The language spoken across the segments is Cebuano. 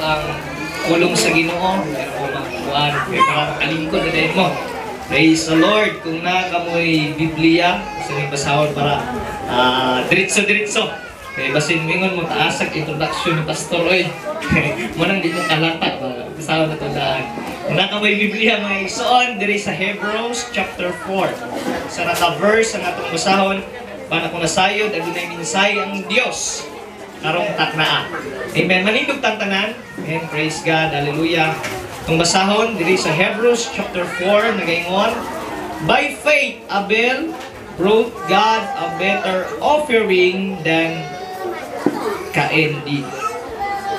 ang pulong sa Ginoo. Pero mo magkuhan, kay para makalingkod na din mo. Praise the Lord. Kung naa kamoy Biblia, sa may basahon para diretso-diretso. Kay basin mingon mo taasag introduction ni Pastor oy. Mo nang di mo kalata ba. Basahon na to daan. Kung naa kamoy Biblia, mga igsoon, diri sa Hebrews chapter 4. Sa naka verse ang atong basahon, para kung nasayod adunay mensahe ang Dios karong taknaa. Amen. Manindog tang tanan. Amen. Praise God. Hallelujah. Itong basahon diri sa Hebrews chapter 4, nagaingon, "By faith Abel brought God a better offering than Cain did.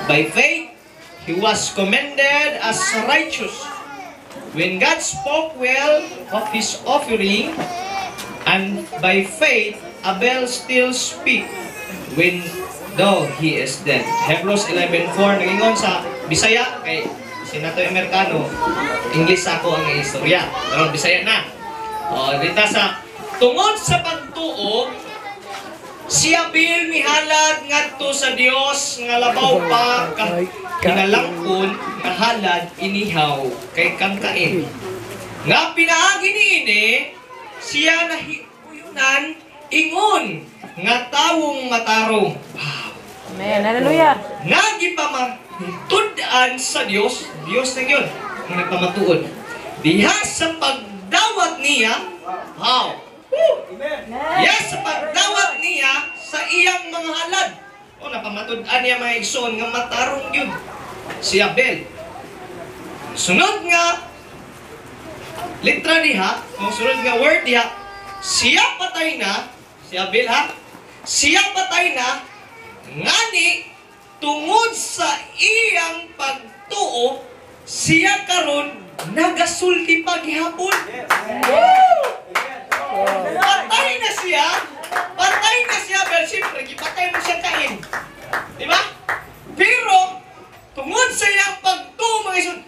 By faith he was commended as righteous when God spoke well of his offering, and by faith Abel still speak when though he is dead." Hebrews 11:4 nagingon sa Bisaya kay sinato Amerikano, English ako ang istorya. Pero Bisaya na. O, dito sa tungod sa pagtuo, si Abel mihalad ngadto sa Dios nga labaw pa ka hinalangkon nga halad inihaw kay kang Cain. Nga pinaagi niini siya nahiuyonan ingon nga tawong matarong. Wow. Amen. Hallelujah. Nga gipamatud-an sa Dios, Dios na yun, ang nagpamatuod. Diha sa pagdawat niya, how? Woo! Yes, sa pagdawat niya sa iyang mga halad. O, napamatud-an niya, mga igsoon, nga matarong yun si Abel. Sunod nga litra diha, o sunod nga word diha, siya patay na, si Abel ha, siya patay na, ngani tungod sa iyang pagtuo, siya karon nagasulti pa gihapon. Woo! Patay na siya. Patay na siya. Pero siyempre, gipatay mo siya Cain. Di ba? Pero, tungod sa iyang pagtuo, mga igsoon,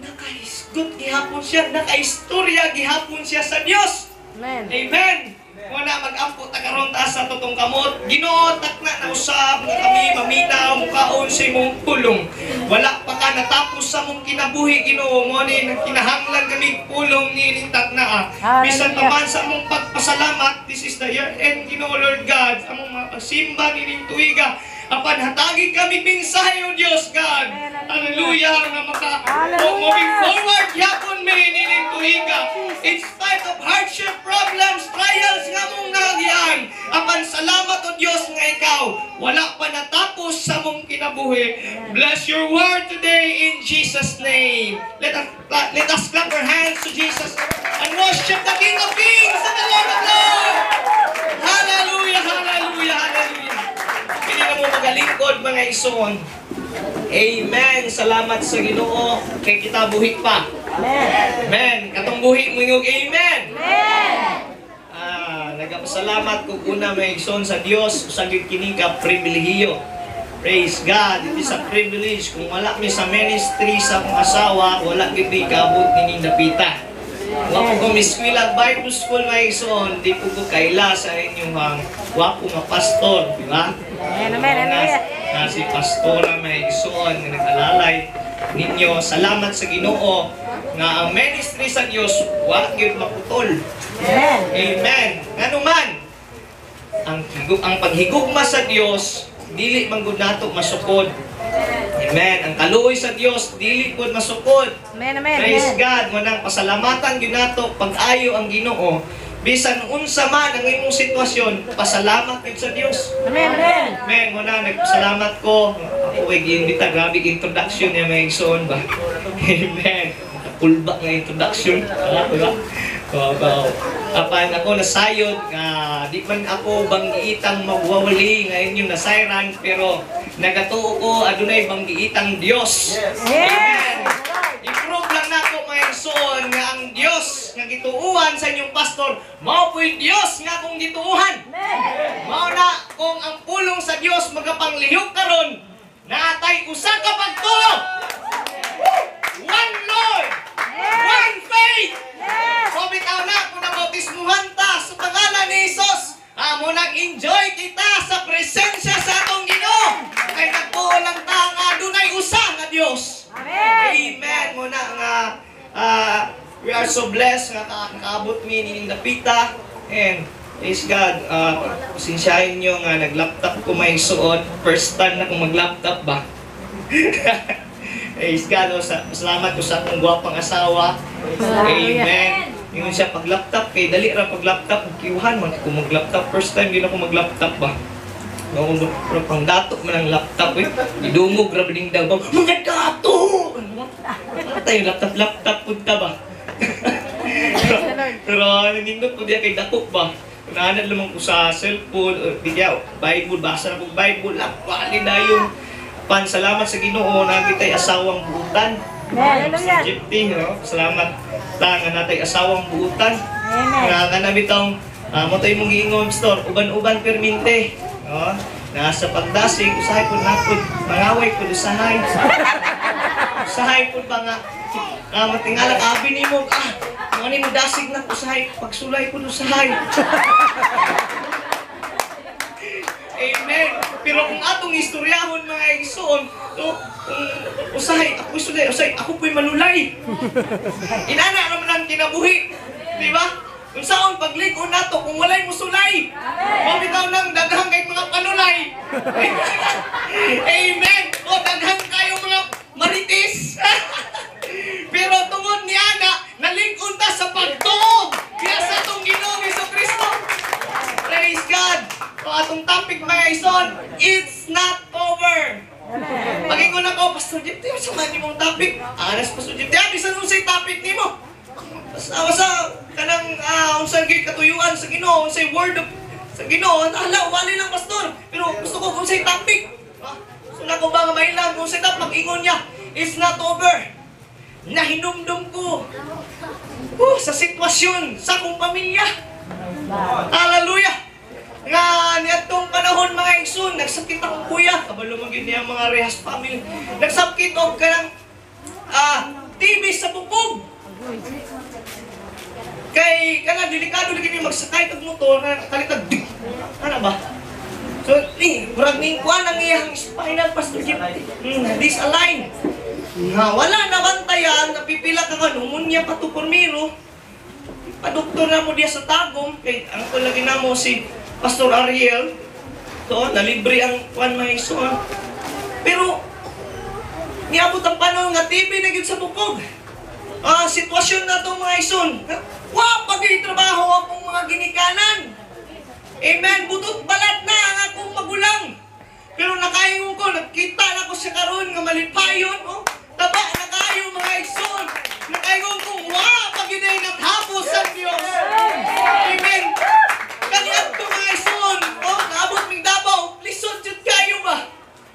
nakahisgot gihapon siya, nakaistorya gihapon siya sa Dios. Amen. Amen. Wala mag-ampo ta karon taas sa tutong kamot. Ginoo, takna na usab nga kami maminaw mukaon sa imong pulong. Wala pa ka natapos sa mong kinabuhi, Ginoo, mo ni kinahanglan kami pulong niining takna. Bisan pa man sa among pagpasalamat, this is the year end, Ginoo Lord God, among mga pagsimba nining tuiga. Apan hatagi kami mensahe, O Dios God. Hallelujah, nga maka Hallelujah. Moving forward yapon mi nining tuiga. In spite of hardship, problems, trials nga mong naagian. Apan salamat, O Dios, nga ikaw wala pa natapos sa mong kinabuhi. Bless your word today in Jesus' name. Let us clap our hands to Jesus and worship the King of Kings and the Lord of Lords. Hallelujah, hallelujah, hallelujah. Pili na mo magalingkod, mga igsoon. Amen. Salamat sa Ginoo kay kita buhi pa. Amen. Amen. Katong buhi mo ingog amen. Amen. Ah, nagapasalamat ko una, mga igsoon, sa Dios sa gyud kini ka pribilehiyo. Praise God. It is a privilege. Kung wala mi sa ministry sa akong asawa, wala gyud mi kaabot nining dapita. Wa po ko miskwila Bible school, mga igsoon, di po ko kaila sa inyong ang wapo nga pastor, di ba? Amen. Amen. Hallelujah. Na si pastora, mga igsoon, nga nag-alalay ninyo. Salamat sa Ginoo nga ang ministry sa Dios wa gyud maputol. Amen. Amen. Ngano man ang paghigugma sa Dios dili man gud nato masukod. Amen. Ang kaluoy sa Dios dili gud masukod. Amen. Amen. Praise Amen. God. Mo nang pasalamatan gyud nato pag-ayo ang Ginoo. Bisan unsa man ang imong sitwasyon, pasalamat gyud sa Dios. Amen. Amen. Amen. Mo na nagpasalamat ko. Ako ay giimbita, grabe introduction niya, mga igsoon ba. Amen. Kulba nga introduction. Ah, di ba? Oo. Apan ako nasayod nga di man ako banggiitang magwawali nga inyong nasayran, pero nagatuo ko adunay banggiitang Dios. Yes. Amen. I-prove lang nako, mga igsoon, nga ang Dios nga gituuhan sa inyong pastor mao po'y Dios nga akong gituuhan. Amen. Mao na kung ang pulong sa Dios magapanglihok karon, naatay usa ka pagtuo. One Lord, one faith. Yes. So bitaw na kung nabautismuhan ta sa pangalan ni Jesus, amo nang enjoy kita sa presensya sa atong Ginoo. Kay nagtuo lang ta nga adunay usa nga Dios. so blessed nga nakaabot mi nining dapita and praise God. Pasensyahin nyo nga nag-laptop ko, mga igsuon. First time na kong mag-laptop ba. Praise God. Oh, salamat ko sa akong gwapang asawa. Amen. Ingon siya pag laptop kay dali ra pag laptop, kiwhan man ko mag-laptop. First time din ako mag-laptop ba. No, pero pang dato man ang laptop eh. Idungog ra bining dagbaw. Mga dato. Ano ba? Ano tayo laptop laptop pud ta ba? Pero nindot ko diya kay dako ba. Unahan lamang ko sa cellphone, or di kaya Bible, basa na kong Bible, wali na yun. Pan, salamat sa Ginoo na kita'y asawang buutan. Hallelujah. Sa Jeepney, no? Salamat ta nga natay asawang buutan. Amen. Nga kana bitong mo tay mong giingon, pastor, uban-uban perminte. No? Nasa pagdasig usahay pud napud, mangaway pud usahay. Usahay pud ba nga matingala ka abi nimo mo ni mo dasig na usahay, pagsulay pud usahay. Amen. Pero kung atong istoryahon, mga igsoon, no, kung usahay, ako sulay, usahay, ako po'y manulay. Inana naman ang kinabuhi. Di ba? Kung saon paglig-on nato kung walay musulay. Mao bitaw nang daghang kay mga panulay. Amen. O daghang kayo mga maritis. Pero tungod ni ana, nalig-on ta sa pagtuo diya sa atong Ginoong Kristo. Praise God. So atong topic, mga igsoon, it's not over. Pag-ingon ako, "Pastor Jeff, di sa man imong topic?" Anas, Pastor Jeff, di bisan unsay topic nimo. Basta basta kanang unsay gyud katuyuan sa Ginoo, unsay word of sa Ginoo, ala wali lang, pastor. Pero gusto ko unsay topic. So nako ba nga mailang kung unsay topic, mag-ingon niya, "It's not over." Nahinumdum ko sa sitwasyon sa akong pamilya. Hallelujah! Nga niadtong panahon, mga igsoon, nagsakit akong kuya. Kabalo man gyud niya mga Rehas family. Nagsakit og kanang TB sa bukog. Kay kana delikado lagi ni magsakay kag motor na kalitag ana ba? So ni murag ning kuan ang iyang spinal, Pastor Jim. Disalign. Nga wala na bantayan, napipila ka nga pneumonia pa to pormiro. Padoktor na mo diya sa Tagum kay ang ko lagi namo si Pastor Ariel. To nalibre ang kuan, mga igsoon. Pero niabot ang panahon nga TB na gyud sa bukog. Sitwasyon na to, mga igsoon. Wa pa gyud trabaho akong mga ginikanan. Amen. Butot balat na ang akong magulang. Pero nakaingon ko, nagkita na ko siya karon nga malipayon. Oh, taba na kayo, mga igsoon. Nakaingon ko, wa pa gyud ay natapos ang Diyos. Amen. Kaniadto, mga igsoon, oh, naabot mig Davao, lisod jud kayo ba?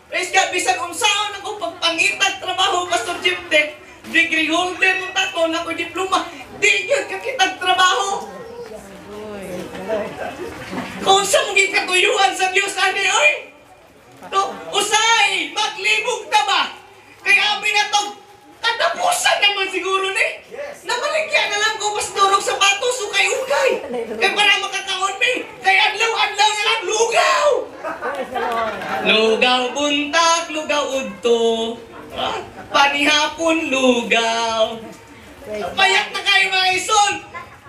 Praise God, bisan unsaon ako pagpangitag trabaho, Pastor Jimte, degree holder mo tako, na ko diploma, di gyud kakitag trabaho. Kung sa mong katuyuan sa Diyos, ani, oy! To, usay, maglibog ta ba? Kay abi na to, katapusan naman siguro ni. Namaligya na lang ko, pastor, og sapatos, ukay-ukay. Kay para makakaon mi. Kay adlaw-adlaw na lang, lugaw! Lugaw buntag, lugaw udto. Panihapon, lugaw. Payat na kayo, mga igsoon.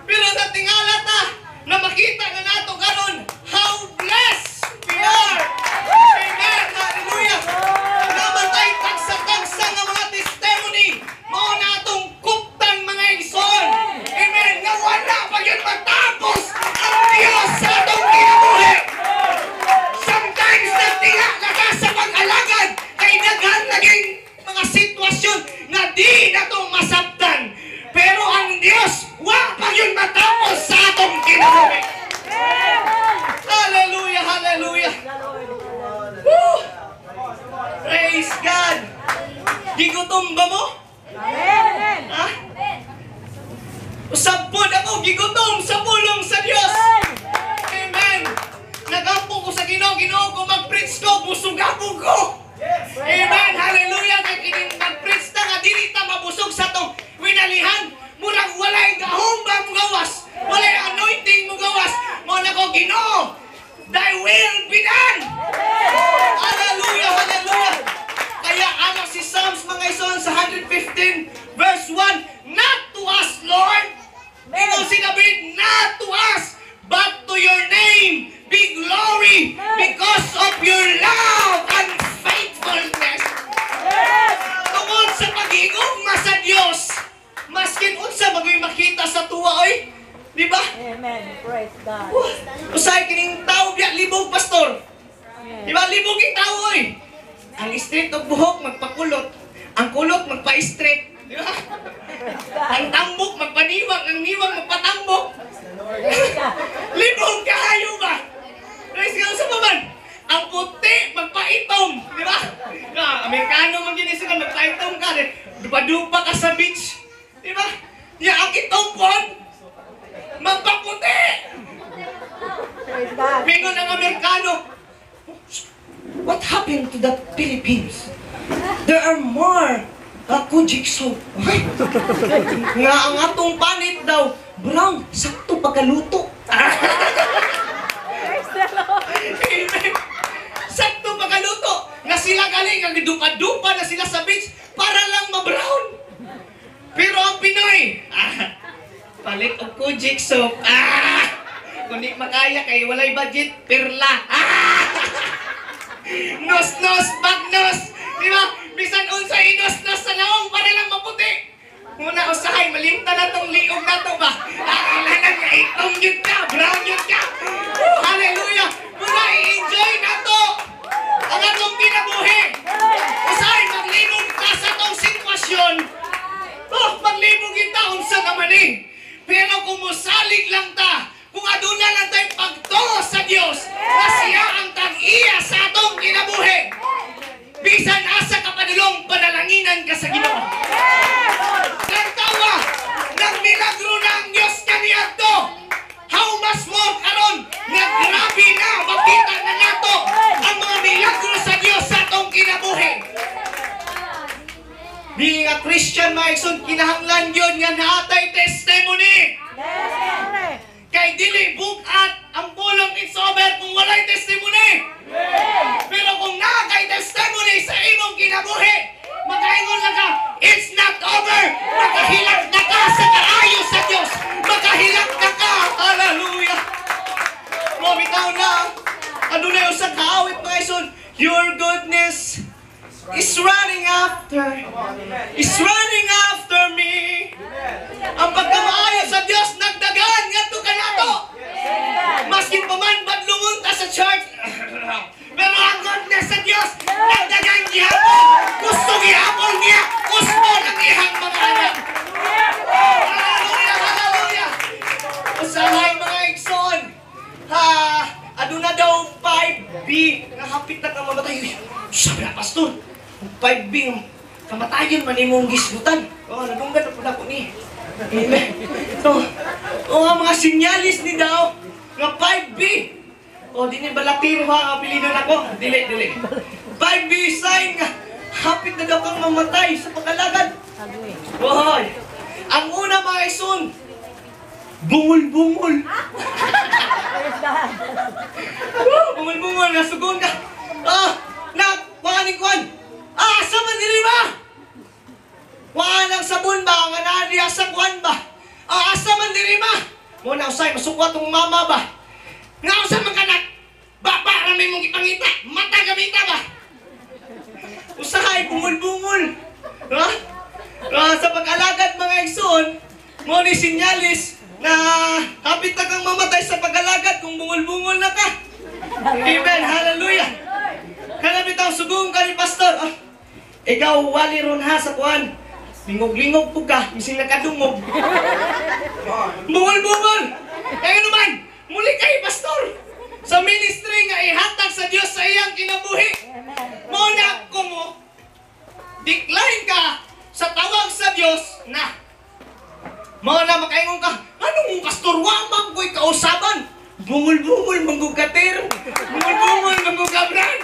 Pero sa tingala ta, na makita na nato karon how blessed we are. Amen. Hallelujah. Namatay tagsa-tagsa nga mga testimony. Mao na atong kuptan, mga igsoon. Amen. Nga wala pa yun matapos ang Diyos sa atong kinabuhi. Sometimes nagtinga na ka sa pag-alagad kay daghan naging mga sitwasyon na di na to masabtan. Pero ang Diyos, wa pa yun matapos sa atong kinabuhi. Hallelujah, hallelujah. Woo! Praise God. Gigutom ba mo? Amen. Ha? Usab pod ako gigutom sa pulong sa Diyos. Amen. Nagampo ko sa Ginoo, "Ginoo, kung mag-preach ko, busog ako ko." Amen. Hallelujah. Kay kining mag-preach ta nga dili ta mabusog sa tong winalihan. Murag walay gahom ba mo gawas? Walay anointing mo gawas. Mo na ko, "Ginoo, thy will be done." Hallelujah, hallelujah. Kaya anak si Psalms, mga igsoon, sa 115 verse 1, "Not to us, Lord." Ingon si David, "Not to us, but to your name be glory because of your love and faithfulness." Tungod sa pagigugma sa Dios, maskin unsa magoy makita sa tuwa oy. Di ba? Amen. Praise God. Usahay kining tao biya libog, pastor. Di ba libog yung tao oy? Ang straight og buhok magpakulot, ang kulot magpa-straight, di ba? Praise God. Ang tambok magpaniwang, ang niwang magpatambok. Praise God. Libog kaayo ba? Praise God sa man. Ang puti magpaitom, di ba? Na, Amerikano man gini sila magpaitom ka, dupa-dupa ka sa beach, di ba? Ya ang itom pod magpaputi. Praise God. Mingon ang Amerikano, "What happened to the Philippines? There are more Kojic soap." Nga ang atong panit daw, brown, sakto pagkaluto. Praise the Lord. Amen. Sakto pagkaluto. Nga sila galing, ang dupa-dupa na sila sa beach para lang ma-brown. Pero ang Pinoy, palit og Kojic soap. Kung di makaya kay walay budget, perla. Nos nos bagnos. Di ba? Bisan unsa inos-nos sa naong para lang maputi. Muna usahay malimtan na tong liog na to ba. Ah, nga itom yun ka, brown yun ka. Woo, hallelujah. Muna i-enjoy na to ang atong kinabuhi. Usahay maglibog ta sa tong sitwasyon. Oh, maglibog kita unsa naman eh. Pero kung musalig lang ta, kung aduna lang tayo pagtuo sa Dios, na siya ang tag-iya sa atong kinabuhi. Bisan asa ka padulong, panalanginan ka sa Ginoo. Nagtawa ng milagro na ang Diyos kaniadto. How much more karon nga grabe na makita na nato ang mga milagro sa Dios sa atong kinabuhi. Being a Christian, mga igsoon, kinahanglan yun nga naatay testimony. Yes. Kay dili bugat ang pulong "It's over" kung walay testimony. Pero kung naa kay testimony sa imong kinabuhi, makaingon lang ka, "It's not over." Makahilak na ka sa kaayo sa Dios. Makahilak na ka. Hallelujah. Mo bitaw na. Ano na yung sa kaawit, mga igsoon? Your goodness is running after me. Ang pagkamaayo sa Dios nagdagan ngadto kanato. Maskin pa man badlungon ta sa church, pero ang goodness sa Dios nagdagan gihapon. Gusto gihapon niya. Gusto ng iyang mga anak. Hallelujah, hallelujah. Usahay, mga igsoon. Ha, aduna daw 5B nga hapit na kang mamatay. Uy, sabi na pastor, 5B kamatayon man imong gisgutan. Oh, nadunggan na pud ako ni. Amen. So, oh, ang mga sinyalis ni daw nga 5B. Oh, di ni balatiro ha, ang apelyido nako. Dili, dili. 5B sign nga hapit na daw kang mamatay sa pagkalagad. Hoy. Ang una, mga igsoon, bungol-bungol. Praise God. Woo, bungol-bungol, nasugon ka. Na, kuan kuan. Asa man diri ba? Kuan ang sabon ba? Nga naa diya sa kuan ba? Asa man diri ba? Mo na usay masukwa tong mama ba? Nga usa man kanak. Baba ra may mong ipangita. Mata gamita ba? Usahay bungol-bungol. Ha? Sa pag-alagad, mga igsoon, mo ni sinyalis na hapit na kang mamatay sa pag-alagad kung bungol-bungol na ka. Amen. Hallelujah. Kana bitaw sugong ka ni pastor. Ikaw wali ron ha sa kuan. Lingog-lingog po ka, bising nakadungog. Bungol-bungol. Kaya naman, muli kay pastor. Sa ministry nga ihatag sa Dios sa iyang kinabuhi. Mo na ko mo decline ka sa tawag sa Dios na. Mao na makaingon ka, anong pastor, wa man ko'y kausaban? Bungol-bungol manggug kater. Bungol-bungol manggug kabran.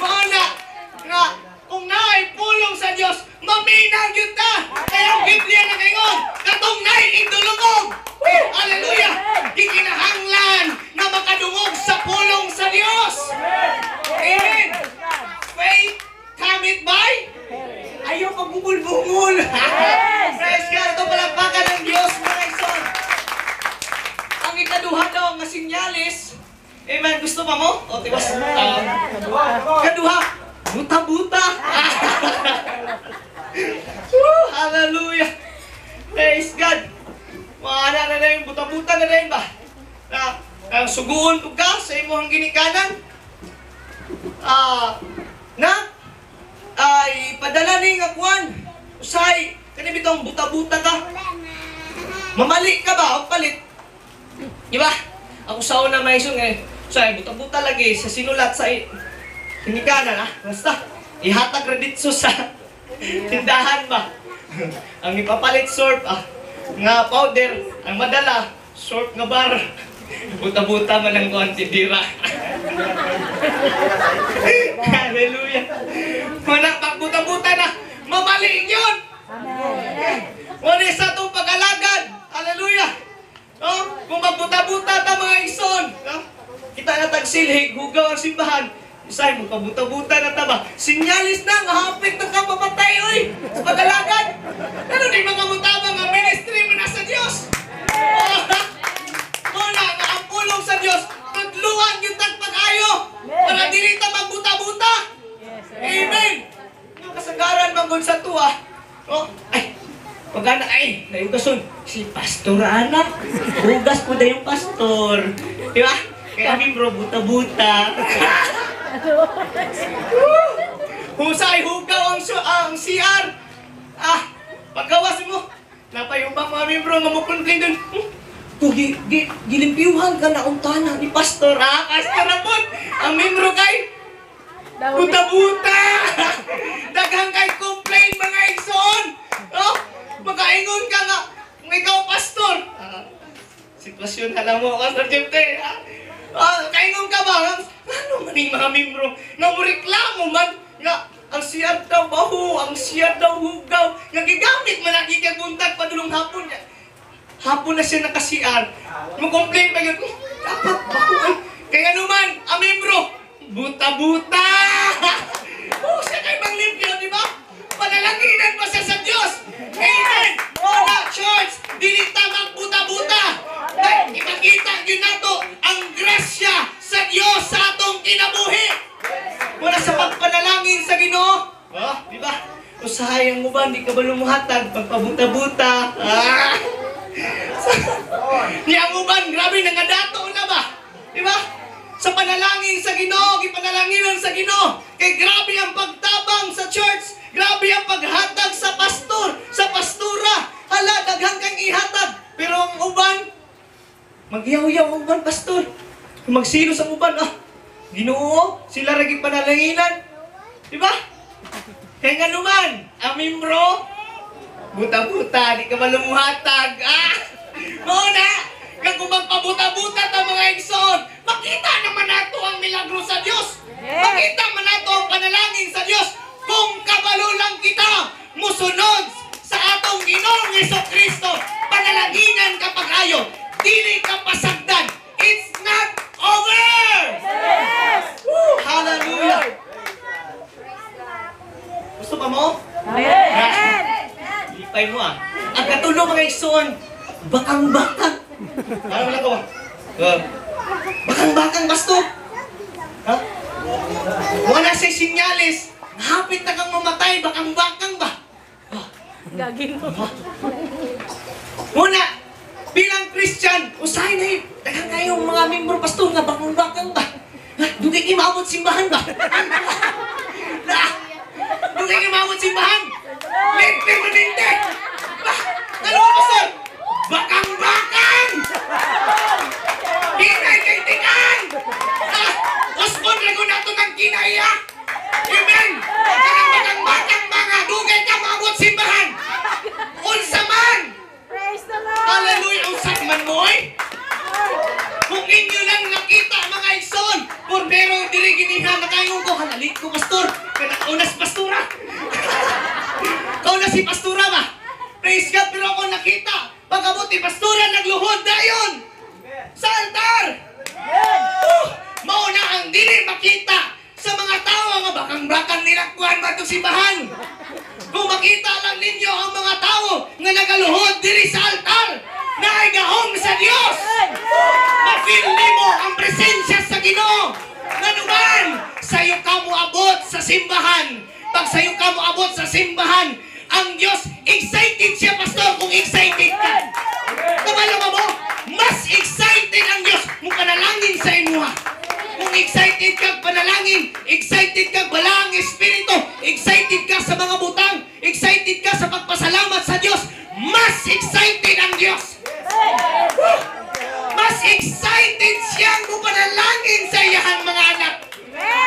Mao na nga kung naay pulong sa Dios, maminaw gyud ta. Kaya ang Biblia nakaingon, katong naay igdulungog. Hallelujah! Gikinahanglan na makadungog sa pulong sa Dios. Amen. Faith cometh by ayaw ka bungol-bungol. Praise God. Ito palakpakan ng Diyos, mga igsoon. ikaduha daw nga sinyalis. Amen. Gusto pa mo? O, tiwas. Kaduha, buta-buta. Woo, hallelujah. Praise God. Mga na na yung buta-buta na rin ba? Na, ang suguon po ka sa imong ginikanan. Na, ay padala ni nga kuan. Usay, kani bitong buta-buta ka. Mamali ka ba o palit? Di ba? Ako sa una may isun ngayon. Usay, buta-buta lagi sa sinulat sa ginikanan, ah. Basta, ihatag ra dito sa tindahan ba? Ang ipapalit sorp, ah, nga powder, ang madala, sorp nga bar. Buta-buta man ang kuan tindira. Hallelujah. Wala, pagbuta-buta na, mamali yun. Amen. Wala sa itong pag-alagad. Hallelujah. No? Kung magbuta-buta ta mga ison, no? Kita na tagsilhig, hugaw ang simbahan. Isay, magpabuta-buta na ta ba? Sinyalis na, nga hapit na ka papatay, oy! Sa pag-alagad. Ano di mga mutabang ang ministry mo na sa Diyos? Muna, nga ang pulong sa Diyos, tudluan yung tagpag-ayo para dili ta magbuta-buta. Yes. Amen! Yung kasagaran manggod sa tuwa. Oh, ay, pagana, ay, nayugason. Si Pastor anak. Hugas po na yung pastor. Di ba? Kaya kami bro, buta-buta. Husay, hugaw ang CR. Ah, paggawas mo. Napayubang mga membro nga mo complain dun. Kung gilimpyuhan ka na untana ni Pastor. Ah, Pastor na po. Ang membro kay buta-buta! Daghang kay complain mga igsoon! Oh, makaingon ka nga kung ikaw pastor. Ah, sitwasyon na lang mo, Pastor Jepte. Ah, kaingon ka ba? Ano man yung mga membro nga mo reklamo man nga ang siyar daw baho, ang siyar daw hugaw, nga gigamit man ang gigabuntag padulong hapon niya. Hapon na siya naka-CR. Mo complain pa yun, dapat baho ay. Kaya ano man, ang membro, buta-buta! Oh, siya kay Mang Limpyo, di ba? Panalanginan pa siya sa Diyos! Amen! Wala, church! Dili ta magbuta-buta! Dahil ipakita yun nato ang grasya sa Diyos sa atong kinabuhi! Wala sa pagpanalangin sa Ginoo! Oh, di ba? Usahay ang uban, di ka ba lumuhatag? Pagpabuta-buta! Ah! Ni ang uban, grabe, nangadato na ba? Di ba? Sa panalangin sa Ginoo, gipanalanginan sa Ginoo. Kay grabe ang pagtabang sa church, grabe ang paghatag sa pastor, sa pastura. Hala, daghang kang ihatag. Pero ang uban, magyaw-yaw ang uban, pastor. Magsilos ang uban, ah. Ginoo, sila ra gipanalanginan. Di ba? Kaya nga naman, ang membro, buta-buta, di ka malumuhatag. Ah! Mao na! Kaya kung magpabuta-buta ta mga igsoon, makita naman nato ang milagro sa Dios. Yes. Makita man nato ang panalangin sa Dios. Kung kabalo lang kita, musunod sa atong Ginoong Jesucristo, panalanginan kapag ayo, dili ka pasagdan. It's not over! Yes. Woo! Hallelujah! Gusto pa mo? Amen. Lipay mo ah. Ang katulong mga igsoon, bakang-bakang. Ano wala ko ba? Bakang-bakang basto. Ha? Wala siya sinyalis. Hapit na kang mamatay, bakang-bakang ba? Gagin mo. Muna, bilang Christian, usahay na yun. Daghang kayong mga membro pastor nga bakang-bakang ba? Ha? Dugay kay maabot simbahan ba? Na, dugay kay maabot simbahan. Late permanente. Ba? Ano ba, pastor? Bakang-bakang! Hinay kay tingan! Ah, uspon ra nato ng kinaya. Amen! Kanang bakang-bakang mga dugay ka maabot simbahan. Unsa man! Praise the Lord. Hallelujah! Unsa man mo oy? Kung inyo lang nakita mga igsoon, por pero diri ginihan nakaingon ko halalit ko pastor. Kana unas pastora. Kauna si pastora ba? Praise God, pero ako nakita pag-abot ni pastora nagluhod dayon sa altar. Oh, mao na ang dili makita sa mga tao nga bakang-bakang nila kuan matong simbahan. Kung makita lang ninyo ang mga tao nga nagaluhod diri sa altar, naay gahom sa Dios. presensya sa Ginoo. Nganuman, sayo ka moabot sa simbahan. Pag sayo ka moabot sa simbahan, ang Diyos, excited siya, pastor, kung excited ka. Kabalo ka mo, mas excited ang Diyos mo panalangin sa imuha. Kung excited ka panalangin, excited ka balaang espiritu, excited ka sa mga butang, excited ka sa pagpasalamat sa Diyos, mas excited ang Diyos. Woo! Mas excited siyang mupanalangin sa iyang mga anak.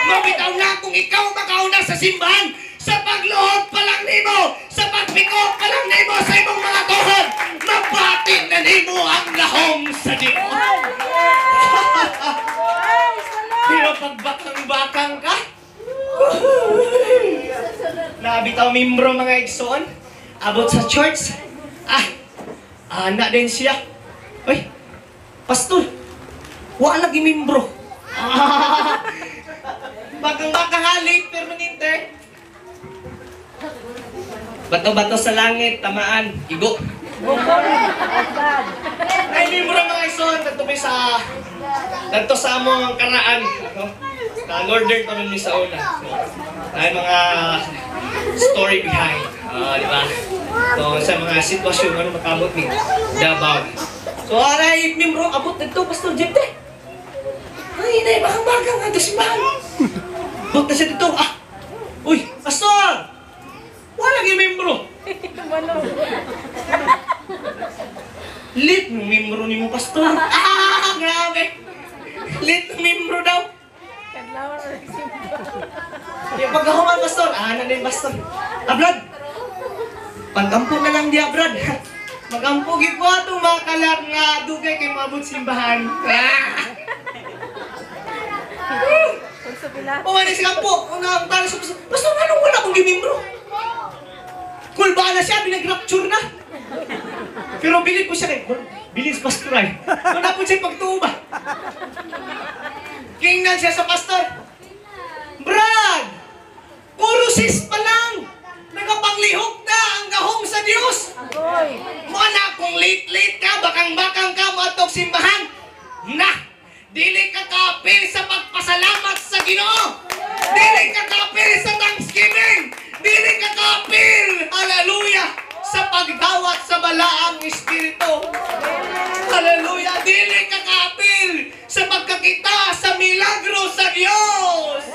Mabitaw na kung ikaw makauna sa simbahan, sa pagluhod pa lang nimo, sa pagpiko pa lang nimo sa imong mga tuhod, mabati na nimo ang lahong sa Dios. Pero pag bakang-bakang ka, nabitaw membro mga igsoon, abot sa church, ana din siya. Uy, pastor, wa lagi membro. Bakang-bakang halik, permanente. Bato-bato sa langit, tamaan, igo. Ay, membro mga igsoon, dito sa among karaan, no? Na northern pa man mi sa una. So, ay mga story behind, di ba? So, sa mga sitwasyon ano makamot ni Davao. So, aray, membro, abot dito, Pastor Jepte. Ay, inay, bakang-bakang, nga, simbahan. Abot na siya dito, ah. Uy, Pastor! Wala yung membro. Lit ng membro ni mo, Pastor. Ah, grabe. Lit ng membro daw. Yung pagkahuman, Pastor. Ah, na din, Pastor. Ah, Brad. Pag-ampo na lang diya, Brad. Mag-ampo, gid po atong mga kalak nga dugay kay maabot simbahan. Ah! Umalis ka po. Una, ang tala sa pastor. Pastor, anong wala akong gimimbro? Kulba na siya, binag-rapture na. Pero bilib po siya kay, bilis pastor ay. Wala po siya pagtuo ba? Kingnan siya sa pastor. Brad! Kurusis pa lang! Nagapanglihok na ang gahom sa Diyos! Muna kung late-late ka, bakang-bakang ka, matok simbahan. Na! Dili ka kaapil sa pagpasalamat sa Ginoo! Dili ka kaapil sa thanksgiving! Dili ka kaapil! Hallelujah! Sa pagdawat sa balaang espiritu. Hallelujah! Dili ka kaapil sa pagkakita sa milagro sa Diyos!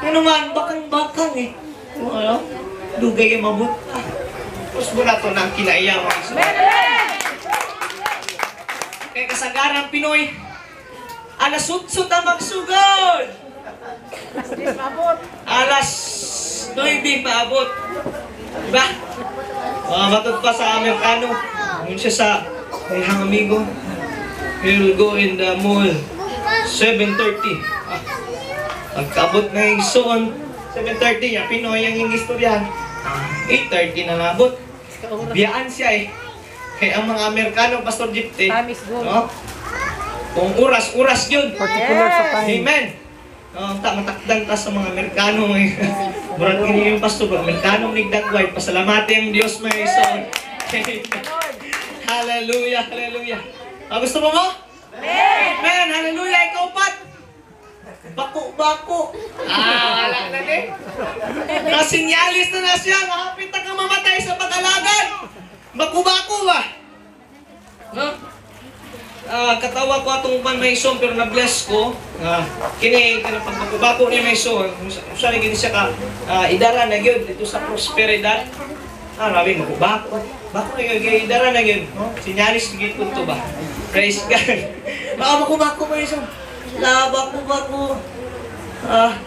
Ano man, bakang-bakang eh. Ano? Dugay kay mabot. Tapos muna ito na ang kinaiya mga iso. Kaya kasagaran Pinoy, alas 8 ta magsugod! Alas 9 paabot. Diba? Matod pa sa Amerikano. Ngun siya sa iyang amigo. He'll go in the mall. 7:30. Ah, pagkaabot na yung soon, 7:30 niya, Pinoy ang yung istoryahan. 8:30 na nabot. Biyaan siya eh. Kaya ang mga Amerikano, Pastor Jipte, no? Kung oras-oras yun. Particular sa time. Amen. No, matakdang ta sa mga Amerikano. Murag kini yung pastor, Amerikano nigdagway. Pasalamati ang Diyos may ison. Hallelujah, hallelujah. Ah, gusto mo mo? Amen. Hallelujah. Ikaw pat. Bako-bako. Ah, wala na din. Nasinyalis na na siya. Nakapit na kang mamatay sa pag-alagad. Bako-bako ba? No? Katawa ko atong uban may ison pero na-bless ko. Kini kanang pagbako-bako ni may ison. Usa ni gid siya ka idara na gyud dito sa prosperidad. Ah, rabi bako-bako. Bako na gyud idara na gyud, no? Sinyalis gyud to ba. Praise God. Baka bako-bako may ison. La bako-bako. Ah,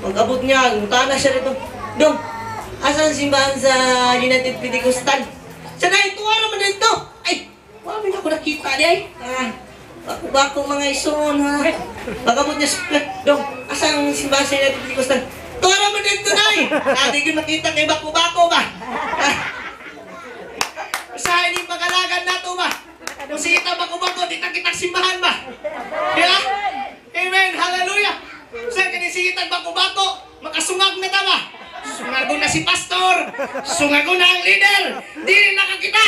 pag-abot niya, ngutana siya dito. Dong, asan simbahan sa United Pentecostal? Sa na ito ara man dito. Ay, wala ako nakita di ay. Ah, bako-bako mga ison ha. Pag-abot niya, dong, asan simbahan sa United Pentecostal? Tuwa man dito nay. Adi ko nakita kay bako-bako ba. Usahay ning pag-alagan nato ba. Kung sige ta bako-bako, di ta kitang simbahan ba. Diba? Amen. Hallelujah. Usahay kani sige ta bako-bako, makasungag na ta ba. Sungago na si pastor, sungago na ang leader, di na nakakita.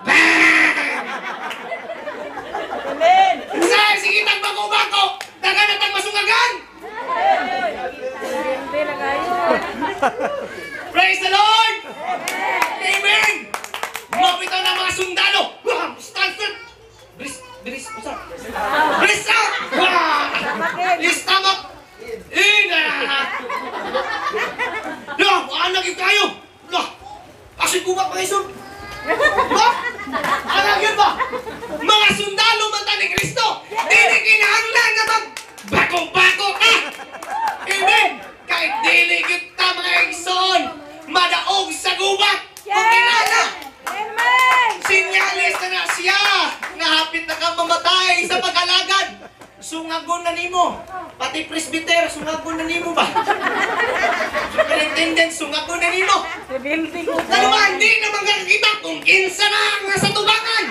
Bang! Sungagon na nimo. Pati presbyter, sungagon na nimo ba? Superintendent, sungagon na nimo. Rebuilding. Ano ba, hindi naman kakita kung kinsa na ang nasa tubangan.